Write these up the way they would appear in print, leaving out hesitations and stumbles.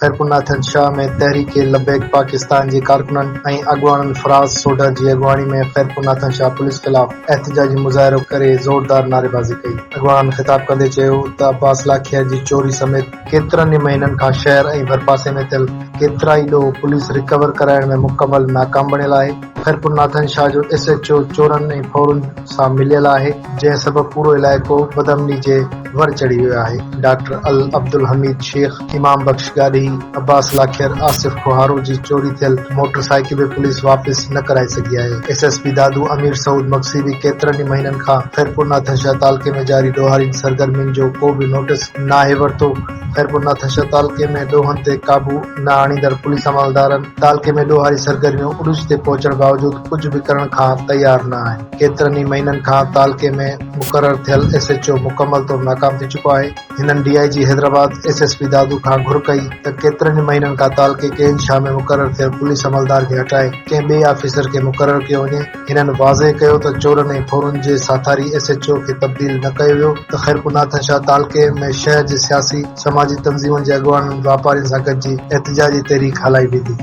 خيرپور ناٿن شاهه ۾ تحريڪ لبيڪ پاڪستان جي ڪارڪنن ۽ اڳواڻن فراز سوڍر جي اڳواڻي ۾ خيرپور ناٿن شاهه پوليس خلاف احتجاجي مظاهرو ڪري زوردار نعريبازي ڪئي. اڳواڻن خطاب ڪندي چيو ته عباس لاکير جي چوري سميت ڪيترن ئي مهينن کان شهر ۽ ڀرپاسي ۾ ٿيل ڪيترائي ڏوهه پوليس رڪور ڪرائڻ ۾ مڪمل ناڪام بڻيل آهي. خيرپور ناٿن شاهه جو ايس ايڇ او چورن ۽ ڦورن سان مليل آهي جنهن سبب پورو علائقو بدامني جي ور چڙهي ويو آهي. ڊاڪٽر العبدالحميد شيخ، امام بخش گاڏهي، عباس لاکير، آصف کوهارو جي چوري ٿيل موٽر سائيڪل به پوليس واپس نه ڪرائي سگهي آهي. S S P Dadu Amir Saud Magsi به ڪيترن ئي مهينن کان خيرپور ناٿن شاهه تعلقي ۾ جاري ڏوهارين سرگرمين جو ڪو به نوٽيس ناهي ورتو. خيرپور ناٿن شاهه تعلقي ۾ ڏوهن تي قابو نه آڻيندڙ پوليس عملدارن تعلقي ۾ ڏوهاري سرگرميون عروج تي پهچڻ باوجود ڪجهه به ڪرڻ کان تيار نه آهن. ڪيترن ئي مهينن کان تعلقي ۾ مقرر ٿيل ايس ايڇ او مڪمل طور ناڪام ٿي چڪو آهي. هنن D I G Hyderabad, S S P Dadu کان گهر ڪئي ته ڪيترن ئي مهينن کان تعلقي ڪين شاهه ۾ مقرر ٿيل پوليس عملدار کي هٽائي ڪنهن ٻئي آفيسر کي مقرر ڪيو وڃي. هنن واضح ڪيو ته چورن ۽ ڦورن جي ساٿاري ايس ايڇ او کي تبديل نه ڪيو ويو ته خيرپور ناٿن شاهه تعلقي ۾ شهر جي سياسي، سماجي تنظيمن جي اڳواڻن واپارين سان گڏجي احتجاجي تحريڪ هلائي ويندي.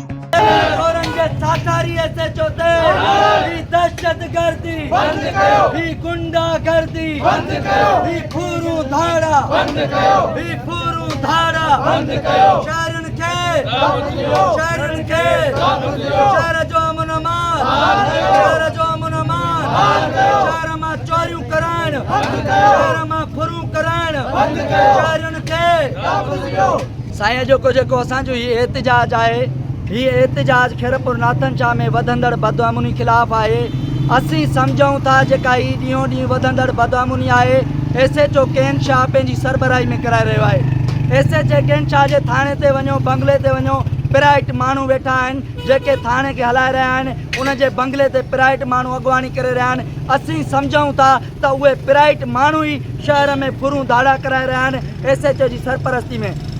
چورن جي ساٿاري ايس ايڇ او تي هي دهشتگردي بند ڪيو هي غنڊا گردي بند ڪيو هي ڦورون ڌاڙا بند ڪيو هي ڦورون ڌاڙا بند ڪيو شهرين کي شهرين کي شهر جو امن امان شهر جو امن امان شهر مان چوريون ڪرائڻ شهر مان ڦرون ڪرائڻ شهرين کي. سائين اڄوڪو جيڪو اسان جو هي احتجاج آهي هي احتجاج خيرپور ناٿن شاهه ۾ وڌندڙ بدامني خلاف آهي اسين سمجهون ٿا جيڪا هي ڏينهون ڏينهن وڌندڙ بدامني آهي ايس ايڇ او ڪين شاهه پنهنجي سربراهي ۾ ڪرائي رهيو آهي ايس ايڇ اي ڪين شاهه جي ٿاڻي تي وڃو بنگلي تي وڃو پرائيٽ ماڻهو ويٺا آهن جيڪي ٿاڻي کي هلائي رهيا آهن انهن جي بنگلي تي پرائيٽ ماڻهو اڳواڻي ڪري رهيا آهن اسين سمجهون ٿا ته اهي پرائيٽ ماڻهو ئي شهر ۾ ڦرون ڌاڙا ڪرائي رهيا آهن ايس ايڇ او جي سرپرستي ۾.